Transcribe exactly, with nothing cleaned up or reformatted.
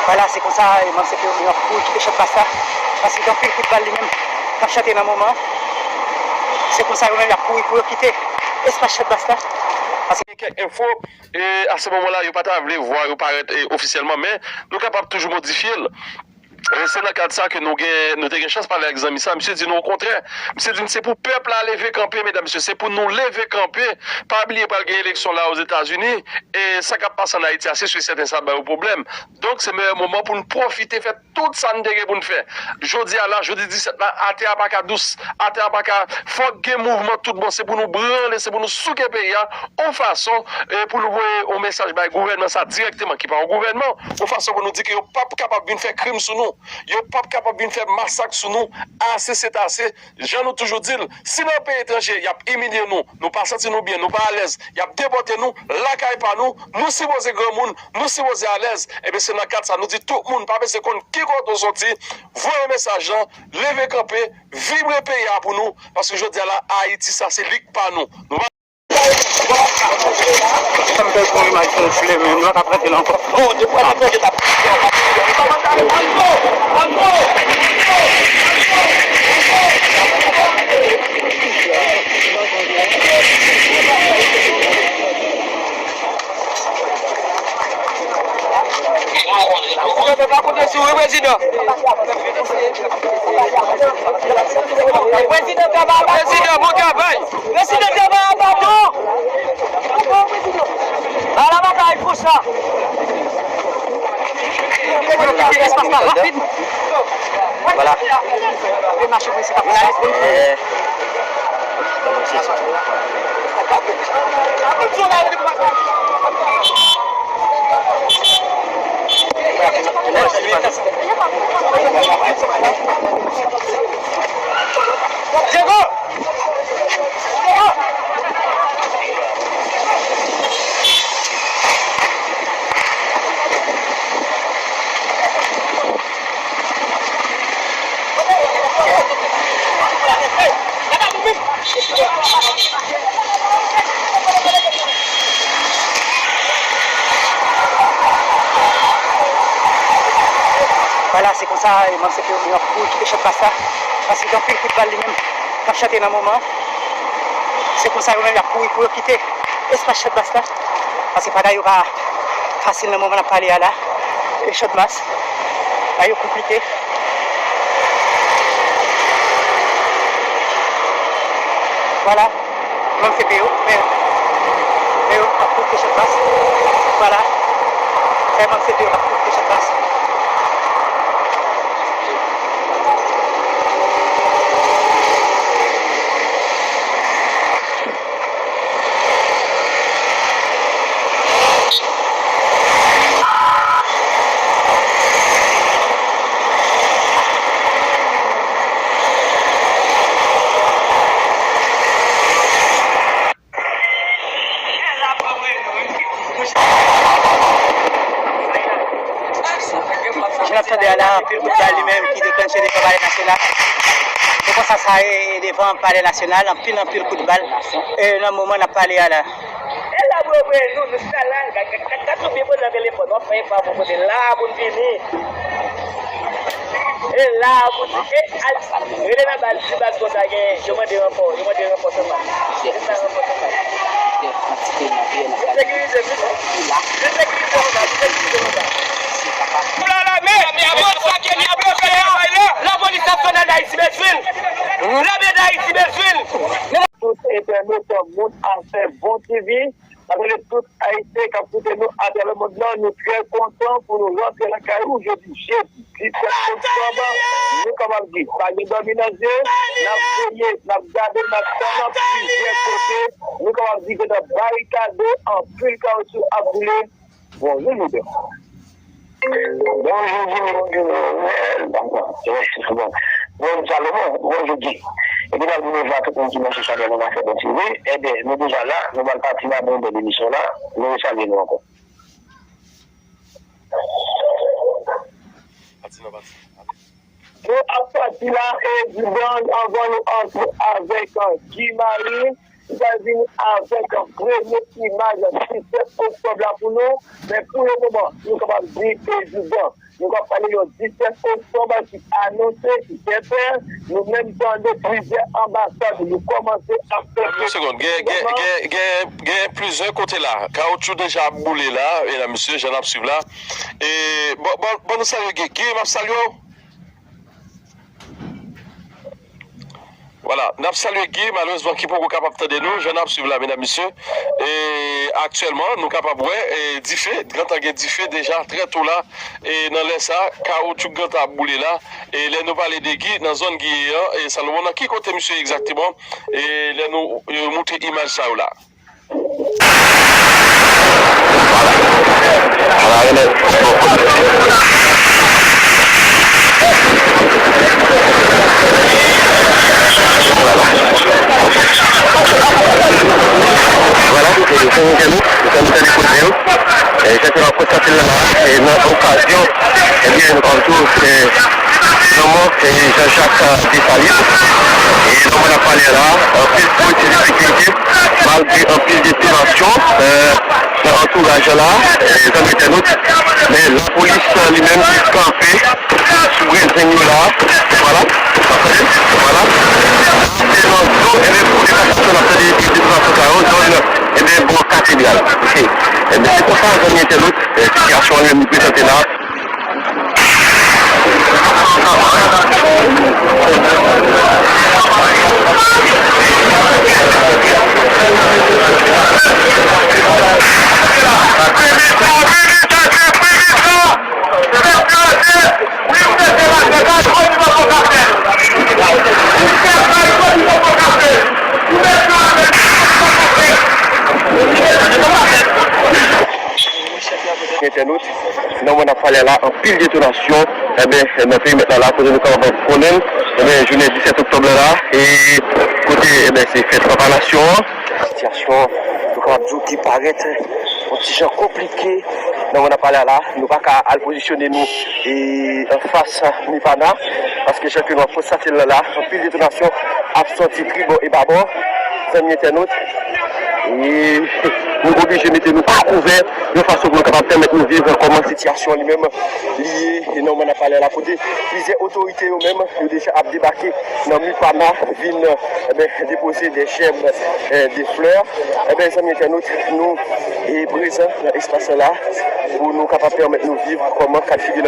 Vwala, se konsa, e, manm C P O yo ap kouri kite Chanbas la, paske gen anpil kout bal li menm k ap chante nan moman an. Se konsa, yo menm, y ap kouri pou yo kite espas Chanbas la, paske gen kèk enfo, e, a se moman la, yo pa ta vle vwa yo parèt, e, ofisyèlman, men nou kapab toujou modifye l. E se nan kad sa ke nou gen, nou te gen chans pale ak zanmi sa, misye di nou okontrè. Misye di n se pou pèp la leve kanpe, medam, mesye, se pou nou leve kanpe. Pa bliye pral gen eleksyon la Ozetazini, e sa k ap pase ann Ayiti a, se si e sèten sa ap ba yo pwoblèm. Donk, se meyè moman pou n pwofite fè tout sa n te gen pou n fè. Jodi a la, jodi disèt la, atè a pa ka dous, atè a pa ka, fòk gen mouvman tout bon, se pou nou branle, se pou nou souke peyi a, yon fason, e, pou nou voye yon mesaj bay gouvènman sa dirèkteman, ki pa yon gouvènman, yon fason pou nou di ke yo p ap kapab vin fè krim sou nou, yo p ap kapab vin fè masak sou nou, ase se ase, jan nou toujou di l, si nan peyi etranje, y ap imilye nou, nou pa santi nou byen, nou pa alèz, y ap depòte nou, lakay pa nou, nou sipoze granmoun, nou sipoze alèz, ebyen se nan kad sa, nou di tout moun, pa bezwen konn ki kote w soti, voye mesaj lan, leve kanpe, vibre peyi a pou nou, paske jodi a la, Ayiti sa, se li k pa nou. Nou pa Sa m fè pou imaj gonfle, men nou pa ka prete l ankò. Prezidan, prezidan, bon travay. Prezidan, travay a baton. Ba la batay pou sa. Espas la rapid. Vwala. Eh. Diego! Vwala, se konsa, e, manm C P O yo ap kouri kite Chanbas la, paske gen anpil kout bal li menm k ap chante nan moman an. Se konsa, yo menm, y ap kouri pou yo kite espas Chanbas la, paske bagay yo pa fasil nan moman n ap pale a la. E Chanbas, bagay yo konplike. Vwala. Manm C P O, men, men yo ap koute Chanbas. Vwala. Fè manm C P O ap koute Chanbas. Jan n ap tande a la, anpil kout bal li menm ki deklanche devan Palè Nasyonal. Se konsa sa ye devan Palè Nasyonal, anpil, anpil kout bal, e, nan moman n ap pale a la. E la pou yo voye nou, nou chita la, gad, gad, gad, gad nou byen poze nan telefòn, w ap fè epa pou kote la pou n vini. E la pou n, e al, rele nan baz, di baz konsa gen, yo mande ranfò, yo mande ranfò sèlman. Vin nan ranfò sèlman. Vin sekirize, vin, vin sekirize konsa, vin sekirize konsa. Pou la lame, pou sa ke n ap fè a, lapolis nasyonal Dayiti bezwen l. Lame Dayiti bezwen l. Tout entènot Moun Afè Bon T V, n ap rele tout Ayisyen k ap koute nou atravè mond lan, nou trè kontan pou nou rantre lakay ou jodi jedi disèt oktòb. Nou kapab di, pa gen dòmi nan zye, n ap veye, n ap gade, n ap tann plizyè kote. Nou kapab di ke nan barikade, anpil kawotchou ap boule. Bonjou, Lubè. Bonjou, Jimmy, bonjou, Noël. Bon, bon, bon, Salomon, bonjou, Guy. Epi, n ap di bonjou a tout moun ki branche chanèl nou nan Afè Bon T V. Enben, nou deja la, nou pral pati la, bon, bèl emisyon la. Nou salye nou ankò. Pati nan pati. Nou ap pati la, e, Dibang, anvan nou antre avèk, e, Guy Marie, ki pral vini avèk premye imaj disèt oktòb la pou nou. Men pou le moman, nou kapab di, e, Dibang, Nou ka pale yon disèt oktòb ki anonse, ki fè pè. Nou menm tande plizyè anbasad yo kòmanse ap fè. Yon segonn, gen, gen, gen, gen, gen plizyè kote la. Kawotchou deja ap boule la, medam, mesye, jan n ap swiv la. E, bon, bon, bon, nou salye Guy. Guy, m ap salye w. Vwala, n ap salye Guy, malerezman, ki poko kapab tande nou, jan n ap swiv la, medam, mesye. E, aktyèlman, nou kapab wè, e, dife, gentan gen dife deja trè to la, e, nan lè sa, kawotchou gentan ap boule la. E, lè nou pale de Guy, nan zòn Guy ye an, e, Salomon, nan ki kote misye egzakteman? E, lè nou, e, montre imaj sa yo la. Ala, ala, ala. Vwala, e, se yon kèmou, se yon kèmou kote yo. E, se yon kote la, e, nan okazyon, ebyen, nou konn tou, e, lanmò, e, Jean-Jacques, e, Dessalines. E, nan moman n ap pale la, anpil polisyè de sekirite, malgre anpil detonasyon, e, nan antouraj la, e, zanmi entènot, men lapolis, e, li menm, li kanpe sou brezeng yo la. Vwala, vwala, vwala. Se nan zòn, ebyen, pou demonstrasyon, n ap tande demonstrasyon sa yo, zòn, ebyen, bò katedral. Oke. Ebyen, se konsa, zanmi entènot, e, sitiyasyon an li menm li prezante la. Entènot, nan moman n ap pale la, anpil detonasyon, ebyen, nan perimèt la, la, kote nou kapab konnen, ebyen, jounen disèt oktòb la, la, e kote, ebyen, se fèt Papa Nasyon an. Sitiyasyon, nou kapab di w ki parèt yon ti jan konplike, nan moman n ap pale la, la, nou pa ka al pozisyone nou, e, anfas Mipana, paske jan ke nou ap konstate l la, la, anpil detonasyon ap sòti tribò e babò, zanmi entènot. E nou oblije mete nou a kouvè yon fason pou nou kapab pèmèt nou viv kòman sitiyasyon li menm li ye. E nan moman n ap pale la, kote plizyè otorite yo menm, yo deja ap debake nan Mipana, vin, ebyen, depoze de jèm, e, de flè. Ebyen, zanmi entènot, nou, e, prezan nan espas la pou nou kapab pèmèt nou viv kòman kad figi